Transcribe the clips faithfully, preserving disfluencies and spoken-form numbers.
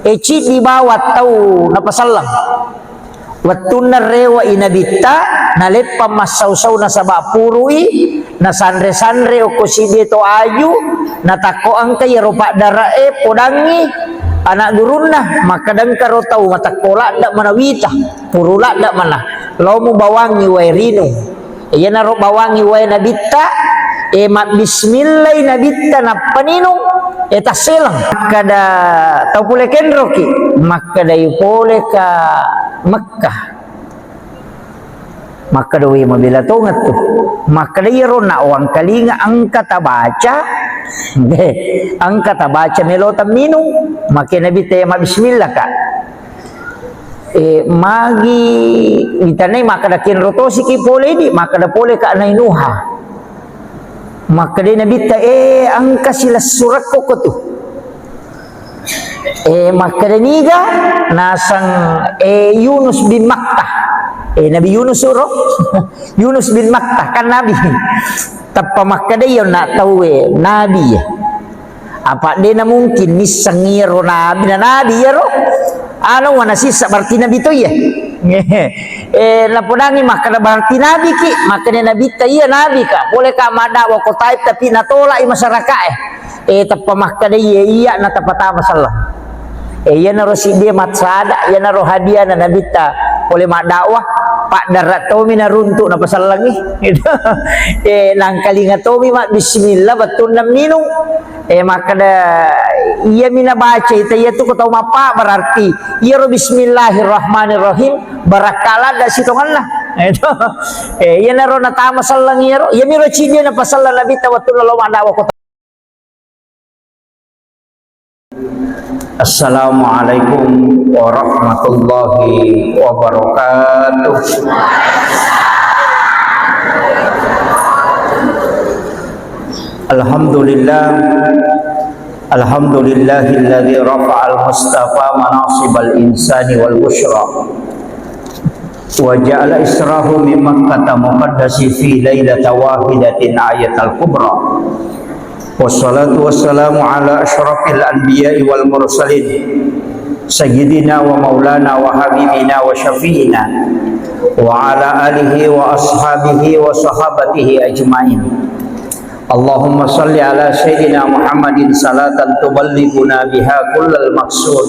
E, ciddi bawang tau napaselleng. Wettunna rewe'i Nabitta, naleppang massau-sau nasaba purui, nasanre-sanre okko siddi to aju, natakko engka iyaro paddare'e podangngi ana gurunna, makkeda engkaro tau matakko ladde manawita, puru ladde mana, lao mubawangngi wae rinung. Iyanaro bawangngi wae Nabitta, e, mabbismillai Nabitta nappa ninung, e, tasseleng. Makkeda tau pole kenroki, makkedai pole ka Mekkah. Makkeda, "We, mabela tongeng tu." Makkeda, "Iyaro nawangkalinga engka tabaca, engka tabaca melo temminung, make Nabitta iya mabbismillah ka." E, magi ditanai, makkeda, "Kenro tosiki pole idi?" Makkeda pole ka Nainuha. Makkeda Nabitta, "E, engka silessurekko ko tu." E, makkeda niga? Naseng, e, Yunus bin Matta. E, Nabi Yunus ro? Yunus bin Matta, kan Nabi. Tappa makkeda iya na tauwe, Nabi ya. Apa de na mungkin nisseng iyaro nabi, na nabi iyaro? Anu, wana sissa berarti nabi to iya. E, napodangi makkeda berarti nabi ki, makkeda Nabitta iya nabi ka. Pole ka maddakwah ko Taif tapi natolak i masyarakat e. E, tappa makkeda iya, iya na tapatama selleng. E, iyanaro siddi massada, iyanaro hadiah na Nabitta pole maddakwah, paddara tomi naruntuk napasellengi. E, nangkalinga tomi mabbismillah bettunna minung. E, makkeda, "Iyami nabaca ita iyatu ko tau mappa, berarti iyaro bismillahirrahmanirrahim barakka ladde sitongenna." Itu. E, iyanaro natama selleng iyaro, iyamiro ciddi napaselleng Nabitta wettunna lao maddakwah ko. Assalamualaikum warahmatullahi wabarakatuh. Alhamdulillah. Alhamdulillahilladzi rafa'al mustafa manasibal insani wal busyra. Wa ja'ala israhu min Makkata muqaddasi fi lailata wahidatin ayatal kubra. Wassalatu wassalamu ala asyrafil anbiya'i wal mursalin, sayyidina wa maulana wa habibina wa syafi'ina, wa ala alihi wa ashabihi wa sahabatihi ajma'in. Allahumma salli ala sayyidina Muhammadin salatan tuballighuna biha kullal maqsud.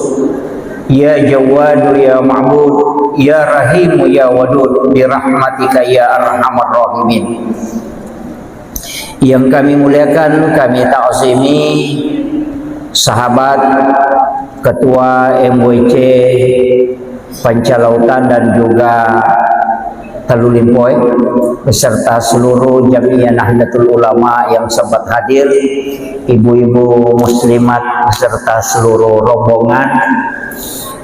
Ya Jawwadu ya Ma'bud, ya Rahimu ya Wadud, bi rahmatika ya arhamar rahimin. Yang kami muliakan, kami ta'zimi sahabat Ketua M W C Pancalautan dan juga Talu Limpoe beserta seluruh Jamiah Nahdlatul Ulama yang sempat hadir, ibu-ibu muslimat beserta seluruh rombongan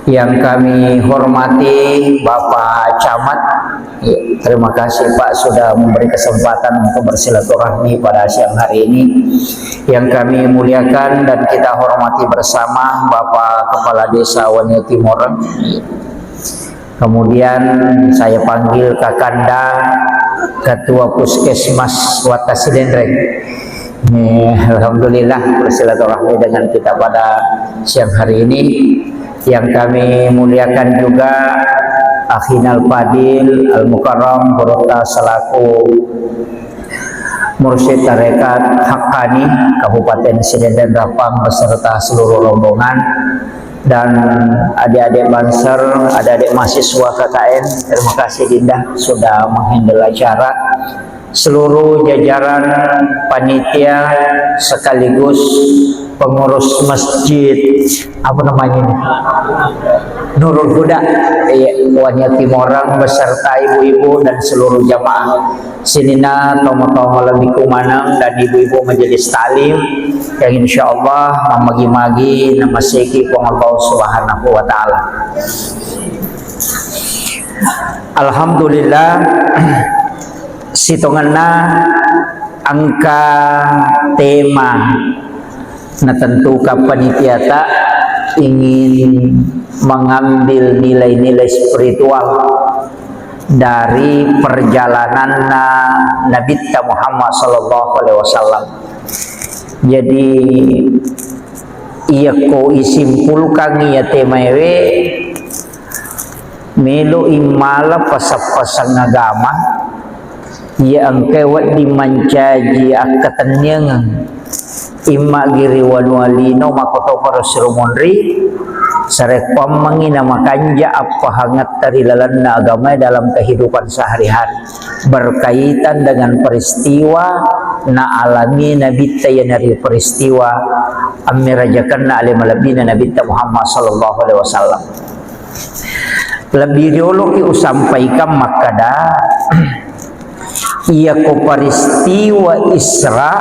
yang kami hormati, Bapak Camat. Ya, terima kasih, Pak, sudah memberi kesempatan untuk bersilaturahmi pada siang hari ini. Yang kami muliakan dan kita hormati bersama Bapak Kepala Desa Wanio Timoreng. Kemudian saya panggil Kakanda, Ketua Puskesmas Watta Sidenreng. Nih, alhamdulillah bersilaturahmi dengan kita pada siang hari ini. Yang kami muliakan juga Akhinal Fadil Al Mukarram Burutta selaku Mursyid Tarekat Haqqani Kabupaten Sidenreng Rappang beserta seluruh rombongan, dan adik-adik Banser, adik-adik mahasiswa K K N. Terima kasih, Dinda, sudah menghandle acara. Seluruh jajaran panitia sekaligus pengurus masjid, apa namanya ini? Nurul Huda, iya, Wanio Timoreng beserta ibu-ibu dan seluruh jamaah. Sininna tomo-tomo lebih kumanang dan ibu-ibu majelis taklim yang insyaallah mamagi-magi namaseki Puang Allah Subhanahu wa Ta'ala. Alhamdulillah, sitongenna engka tema natentukan panitiata ingin mengambil nilai-nilai spiritual dari perjalananna Nabitta Muhammad sallallahu alaihi wasallam. Jadi, Iyako isimpulkan iya temaewe, melo immala pasang-pasang agama, iya engkae wedding mancaji akkatenniangeng, imma giri wanua lino makkotoparo siro monri, sarekkoammengngi namakanja appahangetta ri lalenna agamae dalam kehidupan sehari-hari. Berkaitan dengan peristiwa naalami Nabitta, iyanaritu peristiwa ammirajakenna ale malebbina Nabitta Muhammad sallallahu alaihi wasallam. Lebbi rioloki usampaikan makkada, iyako peristiwa Isra,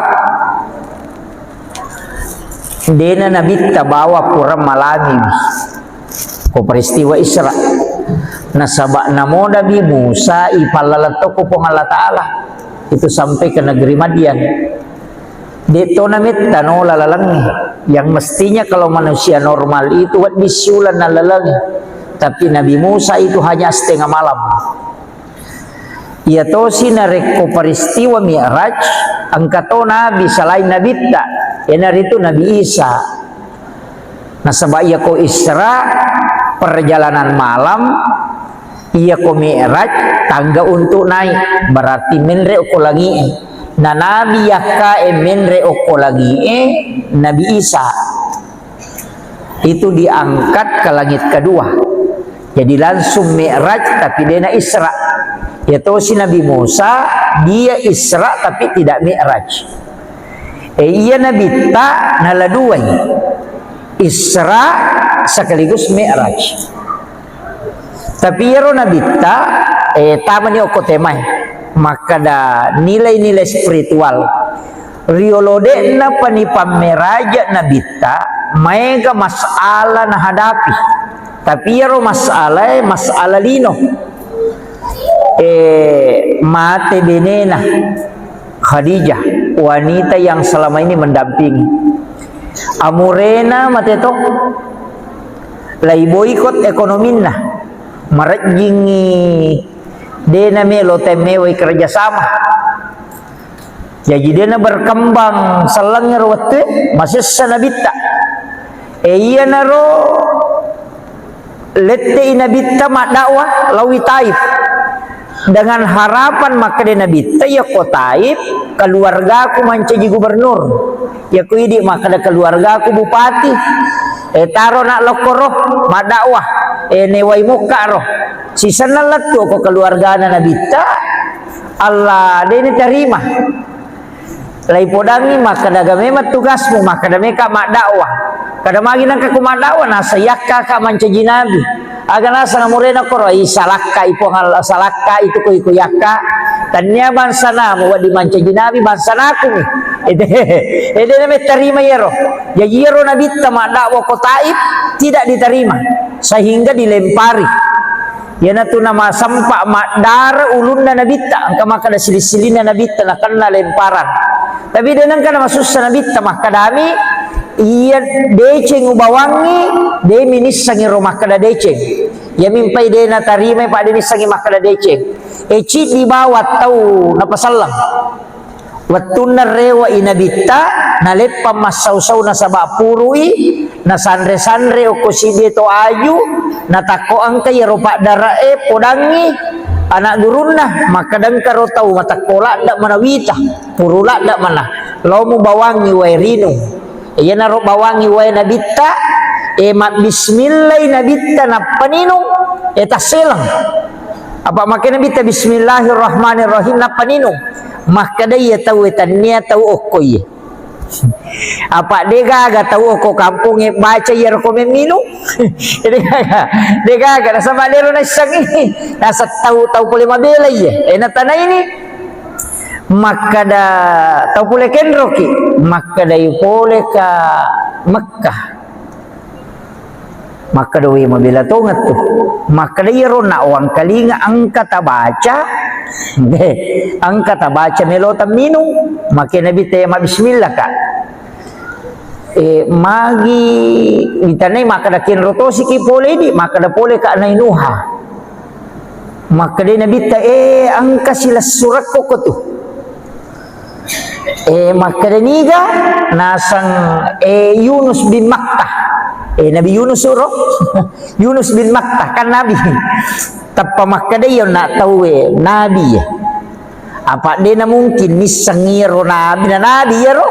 dena Nabitta bawa pura malamiwi. Ko peristiwa Isra. Nasaba namo Nabi Musa ipallaleng to ko Puang Allah Ta'ala. Itu sampai ke negeri Madian. De to nametta nola lalengnge. Yang mestinya kalau manusia normal itu wedding siuleng nalalengngi. Tapi Nabi Musa itu hanya setengah malam. Iya tosi narekko peristiwa Mi'raj, engka to nabi selain Nabitta, iyanaritu Nabi Isa. Nasaba iyako Isra, perjalanan malam, iyako Mi'raj, tangga untuk naik, berarti menre okko langi'e. Na nabi yakkae menre okko langi'e, Nabi Isa. Itu diangkat ke langit kedua. Jadi langsung Mi'raj tapi dena Isra. Ya tosi Nabi Musa, dia Isra tapi tidak Mi'raj. Eh, iya Nabitta nala duai. Isra sekaligus Mi'raj. Tapi iyaro Nabitta, eh, tamani okko temae. Makkada nilai-nilai spiritual. Riolo de'na pani pammeraja Nabitta, maega masalah nahadapi. Tapi iyaro masalae, masalah lino. Eh, mate benena Khadijah, wanita yang selama ini mendampingi. Amurena mate to, lai boikot ekonominna, marejjingi dena melo temmewai kerjasama. Jaji dena berkembang sellengngero wettue, masessa Nabitta. E, iyanaro lette'i Nabitta maddakwah laowi Taif. Dengan harapan makkeda Nabitta, iyako Taif keluargaku mancaji gubernur. Iyako idi makkeda keluargaku bupati. E, taro na lokkoro maddakwah. E, newai mokkaro. Sisenna lettu ko keluargana Nabitta. Allah, deni tarima. Laipodangngi makkeda, "Aga memang tugasmu?" Makkeda, "Meka maddakwah." Kada magi nengka ku maddakwah, naseng yakka ka mancaji nabi. Aga naseng amurena koro, "Ih, salakka i Puang Allah, salakka itu ko iko yakka. Tania bangsana mu wedding mancaji nabi, bangsanaku mi." Ede, ede na mettarima iyaro. Jaji iyaro Nabitta maddakwah ko Taif tidak diterima sehingga dilempari. Iyanatu namasempa maddare ulunna Nabitta, engka makkeda sili-silinna Nabitta nakenna lemparan. Tapi de nengka namasussa Nabitta, makkedami, iya deceng ubawangngi, de minissengi ro makkeda deceng. Iya mimpai de natarimai, pa de nissengi makkeda deceng. E, ciddi bawang tau napaselleng. Wettunna rewe'i Nabitta, naleppang massau-sau nasaba purui, nasanre-sanre okko siddi to aju, natakko engka iyaro paddare'e podangngi anak gurunna, makkeda engkaro tau matekko ladde manawita, puru ladde mana, lao mubawangngi wae rinung. Iyanaro bawangngi wae Nabitta, e, mabbismillai Nabitta nappa ninung, e, tasseleng. Apa makkeda Nabitta, "Bismillahirrahmanirrahim," nappa ninung. Makkeda iya tau e, "Tania tau okko iye." Apa degaga tau okko kampongnge baca iyaro ko memminung? Degaga, degaga. Nasaba dero naissengi. Naseng tau, tau pole mabela iye. E, natanaini. Makkeda tau pole kenroki, makkedai pole ka Mekkah. Makkeda, "We, mabela tongettu." Makkeda, "Iyaro na wangkalinga engka tabaca, de, engka tabaca melo tamminung." Makkeda Nabitta, "Iya mabbismillah ka." E, magi ditanai makkeda, "Kenro tosiki pole idi?" Makkeda pole ka Nainuha. Makkeda Nabitta, "E, engka silessurekko kotu." Eh, makkeda niga naseng, eh, Yunus bin Matta. Eh, Nabi Yunus ro. Yunus bin Matta kan nabi. Tappa makkeda iya na tauwe nabi ya. Apa de na mungkin misseng iyaro nabi na nabi iyaro.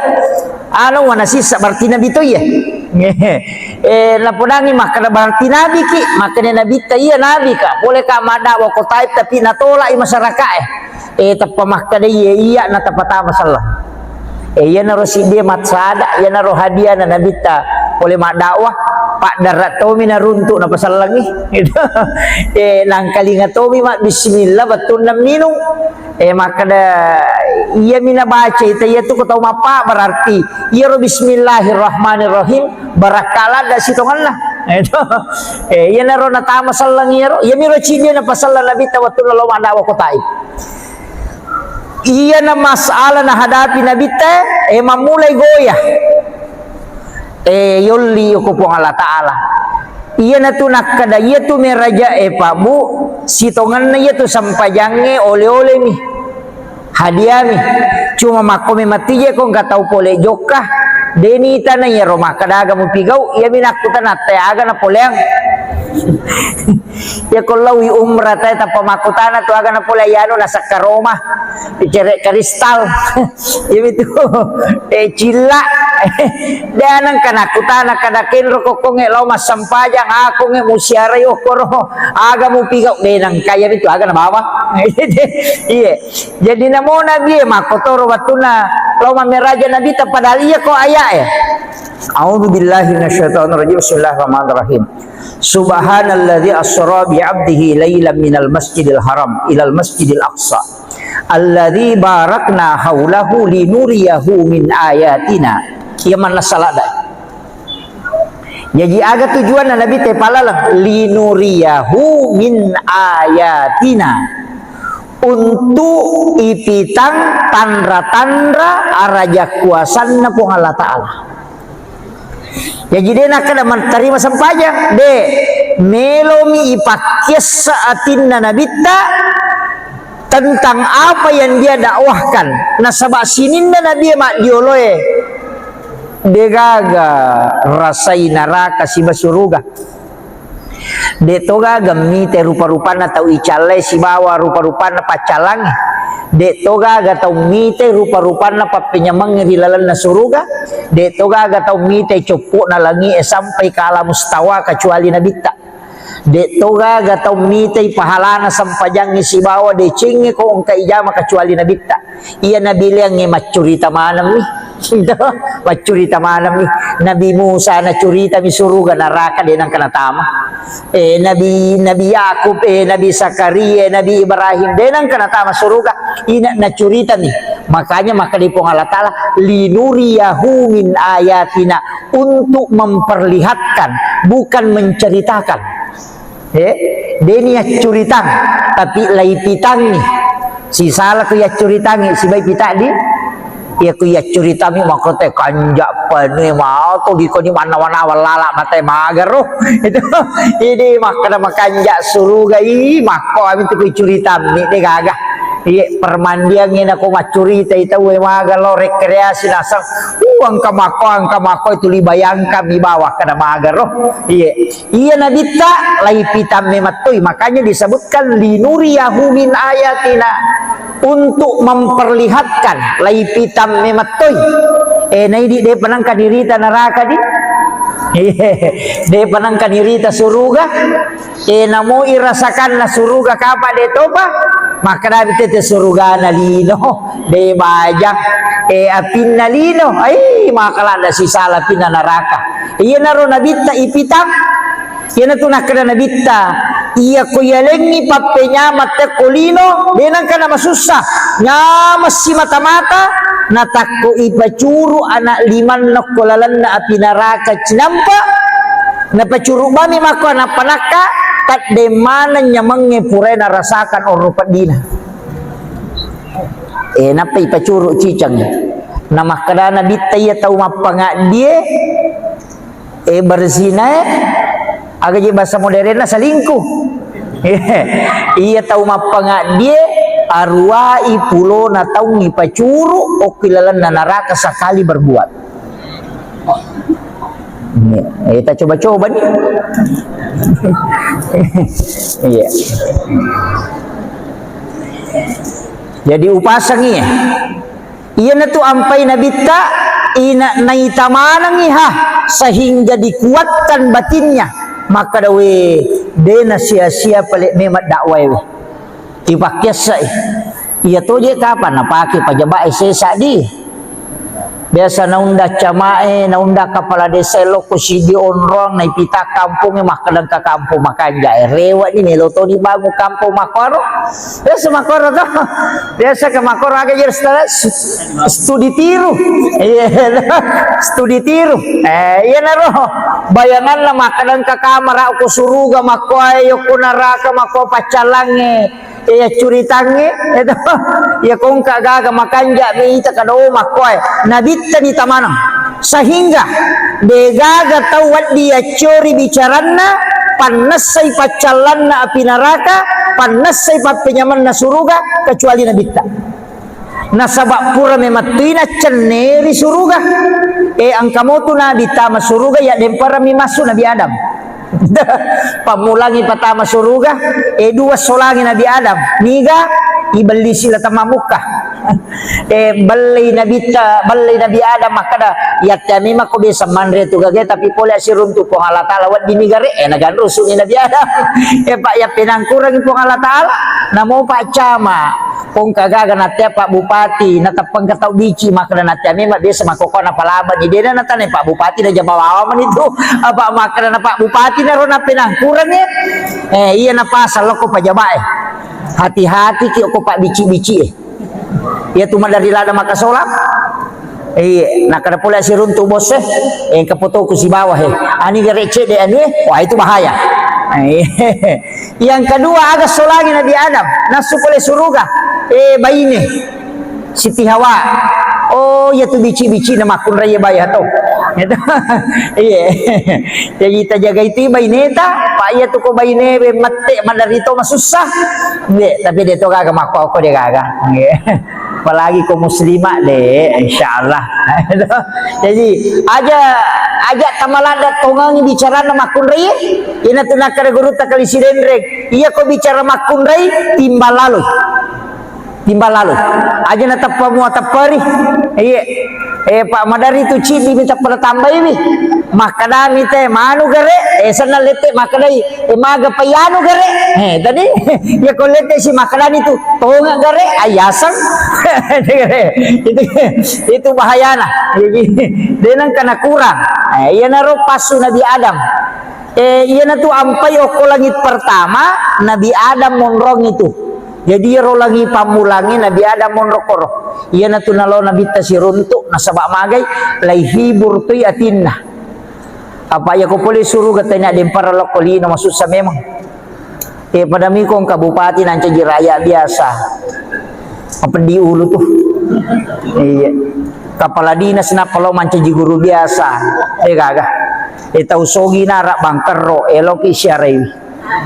Anu wana sissa berarti nabi to iya. Eh, napodangi makkeda berarti nabi ki, makkeda nabi ta iya nabi ka. Pole ka maddawa ko Taif tapi natolak i masyarakat eh. Eh, tappa makkeda iya, iya na tapatama selleng. Eh, iyanaro siddi massada, iyanaro hadiahna Nabitta pole maddakwah, paddara tomi naruntuk napasellengi. Gitu. Eh, nangkalinga tomi ma bismillah bettunna minung. Eh, makkeda iyami nabaca ita iyatu ko tau mappa berarti iyaro bismillahirrahmanirrahim barakka ladda sitongenna. Gitu. Eh, iyanaro natama selleng iyaro, iyamiro ciddi napaselleng Nabitta wettunna lao maddakwah ko Taif. Iyana masalah nahadapi Nabitta, eh, mammulai goyah. Eh, yolli ko Puang Allah Ta'ala. Iyana tu nakkeda, iya tu meraja, eh, Pak Bu, sitongenna iya tu sempajangnge oleh-oleh mi. Hadiah mi. Cuma makko memang tije ko engka tau pole jokka. Deni tana iyaro makkeda aga mupigau, iya mi nakkutana te aga napoleang. Ya ko laowi umrah tae tappa makkutana tu aga napole iyanu nasakka Roma, cere kristal. Iyamitu, eh, cilla. De nengka nakkutana kada kenro kokkonge lao massempajang, akonge musiarai okkoro, aga mupigau, de nengka iyamitu aga nabawa. Iya. Jadi namo Nabi e makkotoro wettunna lao mammeraja Nabi ta padahal iya ko ayat e. A'udzu billahi minasyaitonir rajim. Bismillahirrahmanirrahim. Subhanalladzi asra bi 'abdihi lailan minal masjidil haram ilal masjidil aqsa alladzi barakna haulahu linuriyahu min ayatina. Iya manna salada. Jaji aga tujuanna Nabi te palaleng? Linuriyahu min ayatina. Untuk ipitang tanra-tanra araja kuasanna Puang Allah Ta'ala. Jaji de nakkeda mattarima sempajang, de, melomi ipakkiessa atinna Nabitta tentang apa yang dia dakwahkan. Nasaba sininna Nabi maddioloe de gaga rasai naraka siba suruga. De to gaga mite rupa-rupanna tau icallai sibawa rupa-rupanna paccallangnge. De to gaga tau mite rupa-rupanna pappenyamengnge ri lalenna suruga. De to gaga tau mite coppo'na langi'e sampai ke alam mustawa kecuali Nabitta. De to gaga tau mitei pahalana sempajangnge sibawa decengnge ko engka ijama kecuali Nabitta. Iya nabileangnge maccurita manemmi. Maccurita manemmi. Nabi Musa nacuritami suruga naraka de nengka natama. Eh, Nabi, Nabi Yakub, eh, Nabi Zakaria, Nabi Ibrahim de nengka natama suruga. Ina nacuritami. Makanya makkeda Puang Allah Ta'ala, "Linuriyahu min ayatina," untuk memperlihatkan, bukan menceritakan. Eh, deni yaccuritang, tapi laipitangngi. Sisala ku yaccuritangngi, sibai pitaddi. Iya ku yaccuritangngi makkote kanja penue mato dikoni mannawa-nawa lala mate magaro. Itu ini makkeda makanja suruga i makko ami tu ku curitammi de gaga. Iya permandiangngi nako maccurita i tau e maga lo rekreasi naseng. Uh, engka makko, engka makko itu libayangkan mi bawa kada magaro. Iya. Iya Nabitta laipitamme mattoi, makanya disebutkan linuriyahu min ayatina, untuk memperlihatkan laipitamme mattoi. Eh, naidi de panangka dirita neraka di. De panangka dirita suruga. Eh, namo irasakanna suruga kapa de topa. Maka tete surugana lino. De bajang, eh, apinna lino, ai, maka ladda sisala apinna naraka. Iyanaro Nabitta ipitang, iyanatu nakkeda Nabitta, iya ko yalengngi pappenyameng tekko lino, de nengka namasussa, nyameng simata-mata, natakko ipacuru anak limanna ko lalenna api naraka cinampa, napacuru bami makko anak panakka, tadde maneng nyamengnge purae narasakan onro peddina. Eh, nappa ipacuru ciceng. Namakkeda Nabitta iya tau mappangaddie, eh, berzinae, aga je bahasa modernna selingkuh. Iya tau mappangaddie, Aruwai pulona taung ipacuru okko ilalenna naraka sakali berbuat. Ini, eh, kita coba-coba nih. Iya. Jadi upasangi ya. Iyanatu ampai nabitta, ina-, naita manengi ha, sehingga dikuatkan batinnya. Makkeda, "We, de nasia-sia pale memang dakwah we." Ipakkiassai. Iya toje kapang napake pajaba'e sesa di. Biasa naunda camae, naunda kepala desa lokko sidi onrong, naipita kampongnge, makkeda engka kampong makanja'e. Rewe'ni melo toni bangun kampong makkoro. Biasa makkoro to. Biasa ke makkoro aga jero studi tiru. Iya, studi tiru. Eh, iyanaro bayanganna makkeda engka kamara ko suruga makkoe, yokko naraka makko paccallangnge. Iya curitangnge, eto. Iya kongka gaga makanja mi ita kada o makkoe. Nabittani tamaneng. Sehingga degaga tau wedding yaccori bicaranna, pannessai paccallanna api naraka, pannessai pappenyamanna suruga, kecuali nabitta. Nasaba pura memettui naccenne ri suruga. E, engka motu nabi tama suruga, ya demparami masuk Nabi Adam. Pammulangi patama suruga, e, dua solangi Nabi Adam. Niga ibellisi la tamamukka. E, bellei nabitta, bellei Nabi Adam makkada, "Yatte memang ko biasa manre tu gage, tapi pole asiruntu Puang Allah Taala wedding ni gare." E, naganrusuni Nabi Adam. E, Pak, ya penangkurangi Puang Allah Taala, namo Pak Camat. Kongka gaga nattea Pak Bupati, nateppengka tau bici, makkeda nattea memang biasa makkokko napalabani, dena natanai Pak Bupati, najama wawa mani tu. Apa makkeda na Pak Bupati naro napenangkurangi. Eh, iya napasang lokko pajaba'e. Hati-hati ki okko Pak bici-bici e. Iya tu madari lada makasola. Iya, nakkeda pole siruntu bos e, engka fotoku sibawa he. Ani gare cede anu e, wah itu bahaya. Iya. Yang kedua, aga solangi Nabi Adam, nasu pole suruga. Eh, baine. Siti Hawa. Oh, iya tu bici-bici na makkunrai baya to. Gitu. Iya. Jadi tajaga itu baineta, Pak, iya tu ko baine be mette maderito masussa. Iya, tapi de to gaga makko ko de gaga. Iya. Apalagi ko muslimah de, insyaallah. Jadi, aja, aja tamaladda tongengi bicarana makkunrai, ina tu nakkeda gurutta Kali Sidenreng, iya ko bicara makkunrai, timbal laloi. Timbal laloi. Aja nateppa mua tepperi. Iya. Eh, Pak, madari tu cidi mi teppa tambaiwi. Makkedami te, manu gare, eh, senna lette makkedai, eh, maga payanu gare. Eh, tadi, ya ko lette si makkedani tu, tonga gare, ayaseng. Itu, itu bahayana. Jadi, denang kena kurang. Eh, iyanaro pasu Nabi Adam. Eh, iyanatu ampai okko langit pertama, Nabi Adam monrong itu. Jadi, iyaro langi pammulangi Nabi Adam monro koro. Iyanatu nalo Nabitta siruntu, nasaba magai, laihibur tui atinna. Apa iya ko pole suruga tania dempara lokko lino masussa memang. Eh, pada miko engka bupati nancaji rakyat biasa. Apa di ulu tu. Iya. Kepala dinas napa lo mancaji guru biasa. Eh, gaga. Eh, tau sogi nara bangkerro, eh, loki siarai.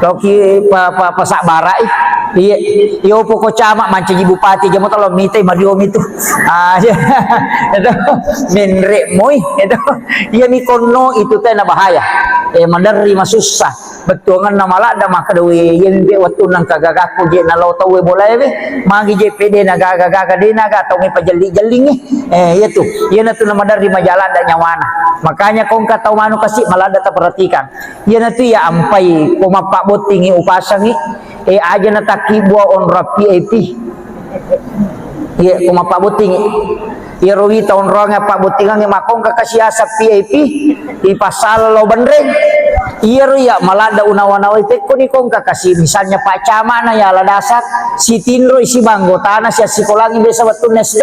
Loki pa, pa, pasabbarai. Iya, iyo poko Camat mancaji bupati aja motolo mitai mariomi tu. Ah, iya. Itu menre moi itu. Iya mi konno itu tena bahaya. Eh, maderri masussa. Bettuanganna maladda makkeda, "We, iya mi be wettunna engka gagakku je nalo tauwe bolae we. Magi je pede na gaga-gaga de naga tau me pajelli-jellingi." Eh, iya tu. Iya natu na maderri majaladda nyawana. Makanya kongka tau manu kasi maladda taperhatikan. Iyanatu iya ampai ko mappabbottingi upasangi, eh, aja natakkibua onrong V I P. Iya, ko mappabbottingi. Iyaro wita onrongnge pabbottingangnge makkongka kasi asa V I P, ipasala lao benreng. Iyaro iya maladda unawa-nawai pekkoni kongka kasi, misalnya Pak Camat na yala dasar, sitinro isi banggotana siassikolangi biasa wettunna S D,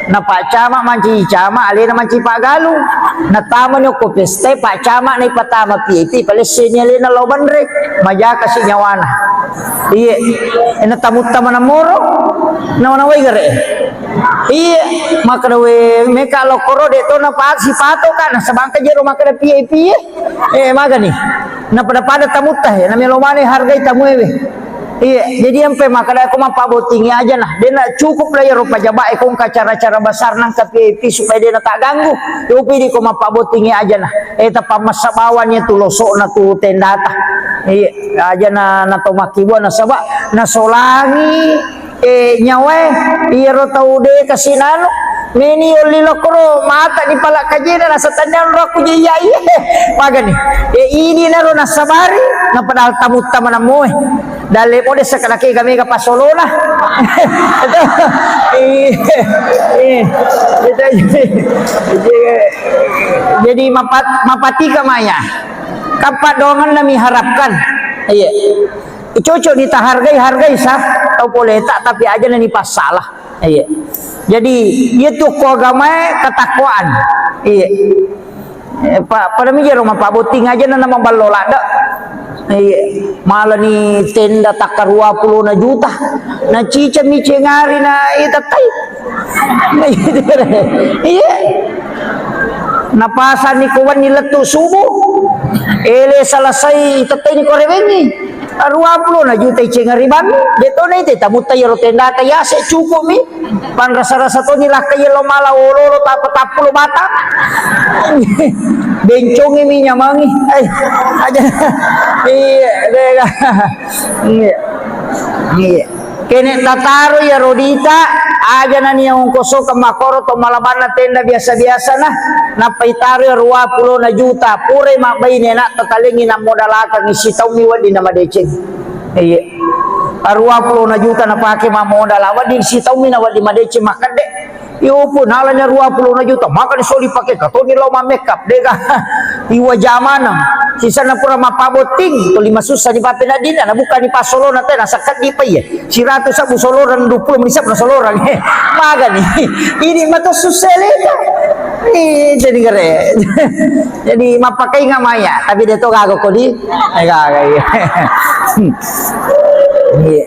na Pak Camat mancaji camat, alena mancaji paggalung. Natamani okko pesta, Pak Camat naipatama V I P, palesseni alena lao banre, majaka si nyawana. Iye, ena tamutta manamoro, nawa-nawai gare. Iye, makkeda we, meka lokkoro de to na pa-, sipato ka, nasaba engka jero makkeda V I P ye. Eh, magani. Napada-pada tamutta he, namelo mane hargai tamue we. Iya, jadi ampe makkeda ko mappabottingi aja nah. Dena cukup lah iyaro pajaba e ko engka acara-acara besar nangka V I P supaya dena tagganggu. Yopi di ko mappabottingi aja nah. Eh, tapammassa bawang iya tu losokna tu tendata. Iya, aja na, na to makkibua nasaba nasolangi, eh, nyawae iyaro tau de kasi nanu. Meni yolli lokoro mata di pala kajena nasa tanya ro aku je iya iya. Magani. Eh, ini naro nasabari na padahal tamutta manammoe. Dalle mode sekedake mega pasolona. Iya, iya. Jadi, jadi mapat-, mapatika maya. Kappa dongan nami harapkan. Iya. Cocok ditahargai, hargai sah. Tau pole tak, tapi aja nani passalah. Iya. Jadi, iya tu ko agamae ketakwaan. Iya. Eh, pa-, pada mijaro mappabotting aja na maballo ladde. Iya. Malani tenda takka dua puluh na juta. Na cica mi cengari na itettai. Iya. Napasani ko wenni lettu subuh. Ele selesai itettai ni ko rewengi. Dua puluh na juta icengari bang. De to na ite tamutta iyaro tendata yase cukup mi. Panrasa-rasa toni lakka yello mala ololo tappa tappulo batang. Bencongi mi nyamangi. Eh, aja. Iya, dega. Iya. Iya. Kene tataro ya rodita, aja nani yang ongkoso ke makoro to malabanna tenda biasa-biasa nah. Nappa itaro ya dua puluh na juta. Pure mabbaine nak tatalengi na modalakang sitaumi wedding na madeceng. Iya. Dua puluh na juta napake mammodal, wedding sitaumi na wedding madeceng makkedde. Iyo pun alanya dua puluh na juta, maka disoli pake katoni lao mammekap, dega. Iwa jamanang. Sisana pura mappabotting, tuli masussa ni papenaddinna, na buka ni passolona te, nasakkaddi pa iya. Siratu sabbu solorang, dua puluh menit sabbu na solorang. Magani. Ini mato susse leka. Ih, jadi gare. Jadi mappakai ngamaya, tapi de to gaga kodi. Eh, gaga, iya. Iya.